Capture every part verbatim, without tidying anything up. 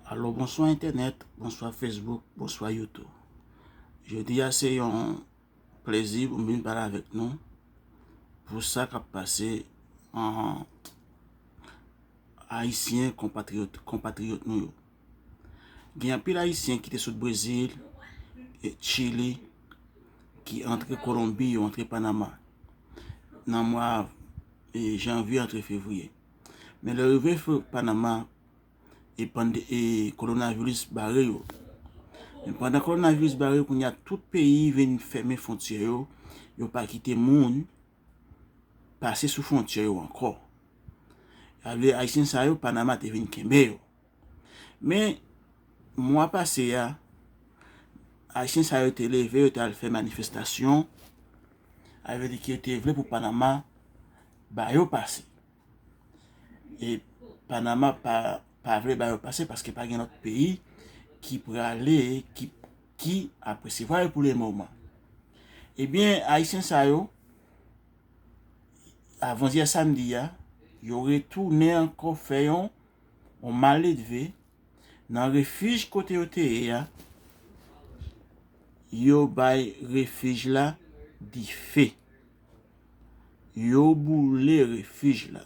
Alo, bonswa entènèt, bonswa Facebook, bonswa YouTube. Jodi a se yon plezi pou m vin pale avèk nou pou sa k ap pase an Ayisyen konpatriyòt, konpatriyòt nou yo. Gen anpil Ayisyen ki te sot Brezil, e Chili, ki antre Kolonbi, yo antre Panama nan mwa, e, janvye, antre fevriye. Men lè yo rive fe-, Panama, e pande-, e kowonaviris bare yo. Men pandan kowonaviris bare yo, kounye a tout peyi vin fèmen fwontyè yo, yo pa kite moun pase sou fwontyè yo ankò. Sa vle di Ayisyen sa yo, Panama te vin kenbe yo. Men, mwa pase a, Ayisyen sa yo te leve, yo te al fè manifestasyon, sa vle di ke yo te vle pou Panama ba yo pase. E Panama pa, pa vle ba yo pase paske pa gen lòt peyi ki prale, ki, ki ap resevwa yo pou le moman. Ebyen, Ayisyen sa yo, avandyè samdi a, yo retounen ankò fè yon, yon maledve nan refij kote yo te ye a. Yo bay refij la dife. Yo boule refij la.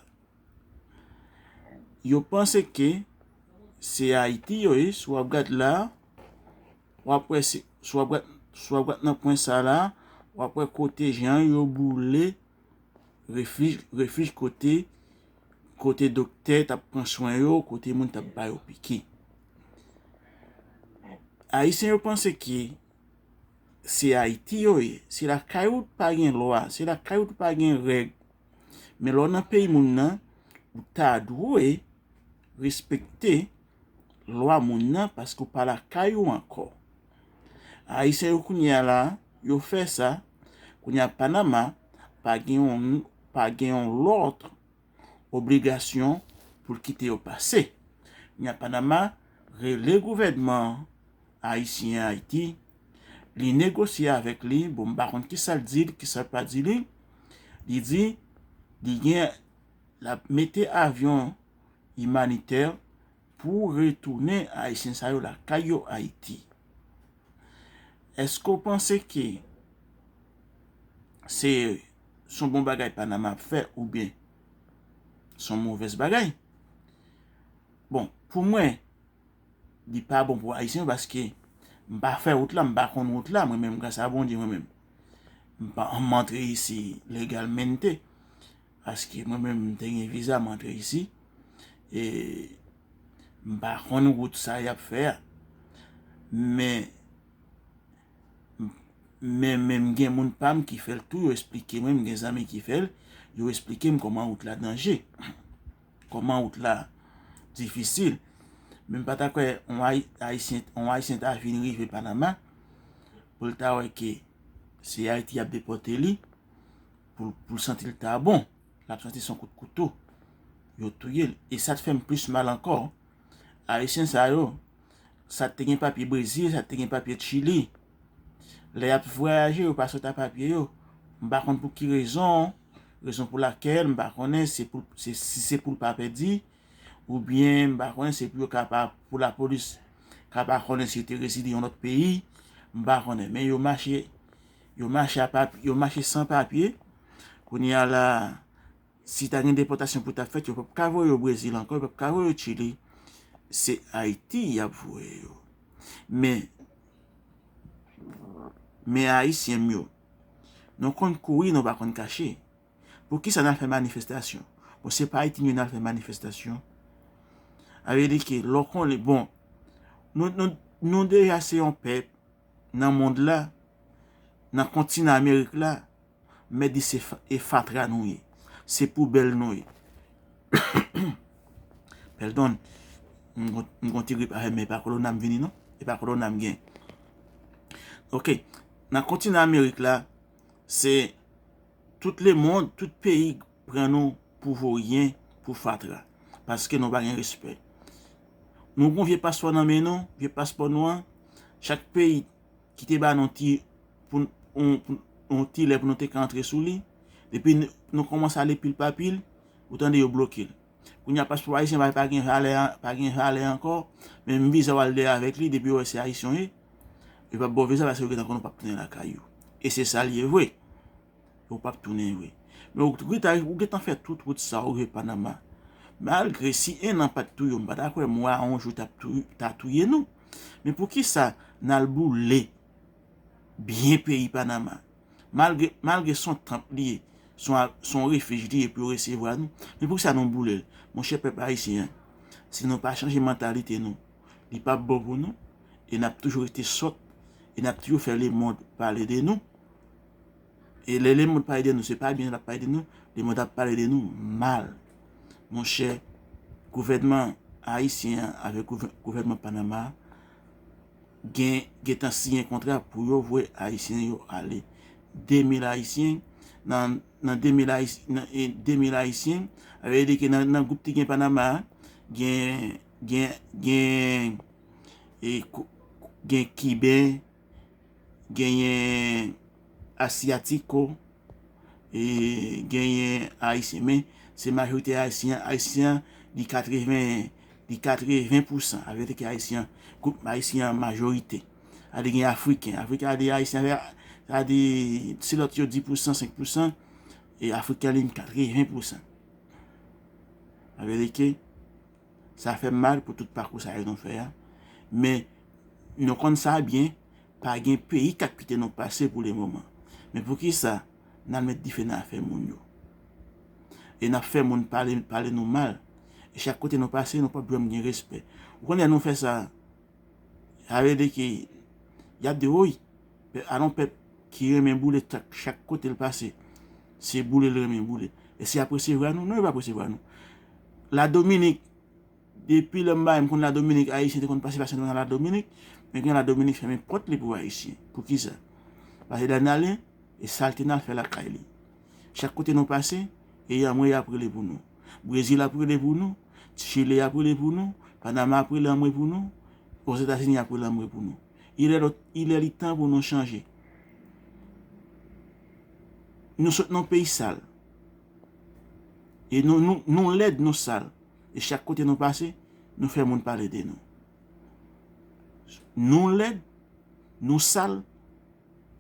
Yo panse ke se Ayiti yo ye, si w ap gad la, w ap wè se, si w ap gad, si w ap gad nan pwen sa la, w ap wè kote jan yo boule refij, refij kote, kote doktè t ap pran swen yo, kote moun t ap ba yo piki. Ayisyen yo panse ke se Ayiti yo ye, se lakay ou pa gen lwa, se lakay ou pa gen règ. Men lè w nan peyi moun nan, ou ta dwe respekte lwa moun nan paske w pa lakay ou ankò. Ayisyen yo kounye a la, yo fè sa, kounye a Panama pa gen yon, pa gen yon lòt obligasyon pou l kite yo pase. Kounye a Panama rele gouvènman ayisyen Ayiti, li negosye avèk li, bon, m pa konn kisa l di l, kisa l pa di li. Li di, li gen, l ap mete avyon imanitè pou retounen Ayisyen sa yo lakay yo Ayiti. Èske w panse ke se, se yon bon bagay Panama ap fè oubyen se yon movèz bagay? Bon, pou mwen, li pa bon pou Ayisyen yo paske m pa fè wout la, m pa konn wout la, mwen menm, gras a Bondye, mwen menm. M pa, m antre isi legalmente, paske mwen menm, m te gen viza, m antre isi, e m pa konn wout sa y ap fè a. Men, men, men m gen moun pa m ki fè l tou, yo eksplike mwen, m gen zanmi ki fè l, yo eksplike m kòman wout la danje, kòman wout la difisil. Men m pa ta kwè yon Ayi-, Ayisyen, yon Ayisyen ta vin rive Panama pou l ta wè ke se Ayiti y ap depòte li, pou, pou l santi l ta bon. L ap santi se yon kout kouto yo touye l. E sa t fè m plis mal ankò. Ayisyen sa yo, sa t te gen papye Brezil, sa t te gen papye Chili, lè y ap vwayaje, yo pa sot ak papye yo. M pa konn pou ki rezon, rezon pou lakèl, m pa konnen se pou, se, si se pou l pa pèdi, oubyen m pa konnen se pou yo ka pa, pou lapolis ka pa konnen si yo te rezide yon lòt peyi, m pa konnen. Men yo mache, yo mache a papye, yo mache san papye. Kounye a la, si ta gen depòtasyon pou t ap fèt, yo p ap ka voye yo Brezil ankò, yo p ap ka voye yo Chili. Se Ayiti y ap voye yo. Men, men Ayisyen m yo, nou konn kouri, nou pa konn kache. Poukisa n al fè manifestasyon? Bon, se pa Ayiti n al fè manifestasyon. Sa vle di ke lè w konnen, bon, nou, nou, nou deja se yon pèp nan mond la, nan kontinan Amerik la, mèt di se fa-, e fatra nou ye. Se poubèl nou ye. Pèdon, m gon, m gon ti grip avè m, men e pa kowona m vini non. E pa kowona m gen. Oke, nan kontinan Amerik la, se tout lemonn, tout peyi pran nou pou voryen, pou fatra. Paske nou pa gen respè. Nou gon vye paspò nan men nou, vye paspò nou an, chak peyi ki te ba nou ti, pou n-, on, pou, on ti lè pou nou te ka antre sou li, depi n-, nou kòmanse ale pil pa pil, ou tande yo bloke l. Kounye a paspò ayisyen pa, pa gen valè, pa gen valè ankò, menm viza w al dèyè avèk li, depi yo wè se ayisyen w ye, yo p ap ba w viza paske yo gentan konnen w p ap tounen lakay ou. E se sa l ye vre. Ou p ap tounen vre. Men ou, ou gentan, ou gentan fè tout wout sa, ou rive Panama. Malgre si enn an pa t touye w, m pa ta kwè mwa a yon jou t ap tou-, ta touye nou. Men poukisa n al boule byen peyi Panama? Malgre, malgre se yon tanp li ye, se yon, se yon refij li ye pou yo resevwa nou, men poukisa nou boule l? Monchè pèp ayisyen an, si nou pa chanje mantalite nou, li p ap bon pou nou, e n ap toujou rete sòt, e n ap toujou fè lemonn pale de nou. E lè lemonn pale de nou, se pa byen l ap pale de nou, lemonn ap pale de nou mal. Monchè, gouvènman ayisyen an avèk gouvè-, gouvènman Panama a gen, gentan siyen kontra pou yo voye ayisyen yo ale. De mil ayisyen, nan, nan de mil ayis-, nan, e, de mil ayisyen, sa vle di ke nan, nan gwoup ki gen Panama a, gen, gen, gen, e, kou-, gen Kiben, genyen Asyatiko, e genyen Ayisyen. Men se majorite Ayisyen, Ayisyen li katreven, li katreven pousan. Sa vle di ke Ayisyen, gwoup Ayisyen an majorite. Sa vle di gen Afriken. Afriken, sa vle di Ayisyen, sa vle di se lòt yo dis pousan, senk pousan, e Afriken li katreven pousan. Sa vle di ke sa fè m mal pou tout pakou sa yo nou fè a. Men nou konn sa byen, pa gen peyi k ap kite nou pase pou le moman. Men poukisa n al met dife nan afè moun yo? E n ap fè moun pale, pale nou mal. E chak kote nou pase, nou p ap janm gen respè. Ou konnen lè nou fè sa, sa vle di ke y ap di, woy, pè-, alon pèp ki renmen boule chak, chak kote l pase, se boule l renmen boule. E si y ap resevwa nou? Non, yo p ap resevwa nou. Ladominik, depi lè m bay, m konn Ladominik, Ayisyen te konn pase, pase nan Ladominik, men kounye a Ladominik fèmen pòt li pou Ayisyen. Poukisa? Paske lè n ale, e salte n al fè lakay li. Chak kote nou pase, e anmwe y ap rele pou nou. Brezil ap rele pou nou, Chile ap rele pou nou, Panama ap rele anmwe pou nou, Ozetazini ap rele anmwe pou nou. Il est le, il est le temps pou nou chanje. Nou sot nan peyi sal. E nou, nou, nou lèd, nou sal. E chak kote nou pase, nou fè moun pale de nou. Nou lèd, nou sal,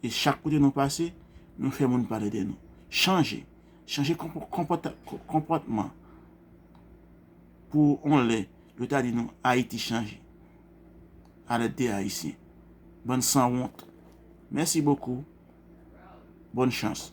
e chak kote nou pase, nou fè moun pale de nou. Chanje. Chanje konpò-, konpòta-, konpòtman. Pou on lè, yo ta di nou, Ayiti chanje. A lèd de Ayisyen. Bann sanwont. Mèsi bokou. Bòn chans.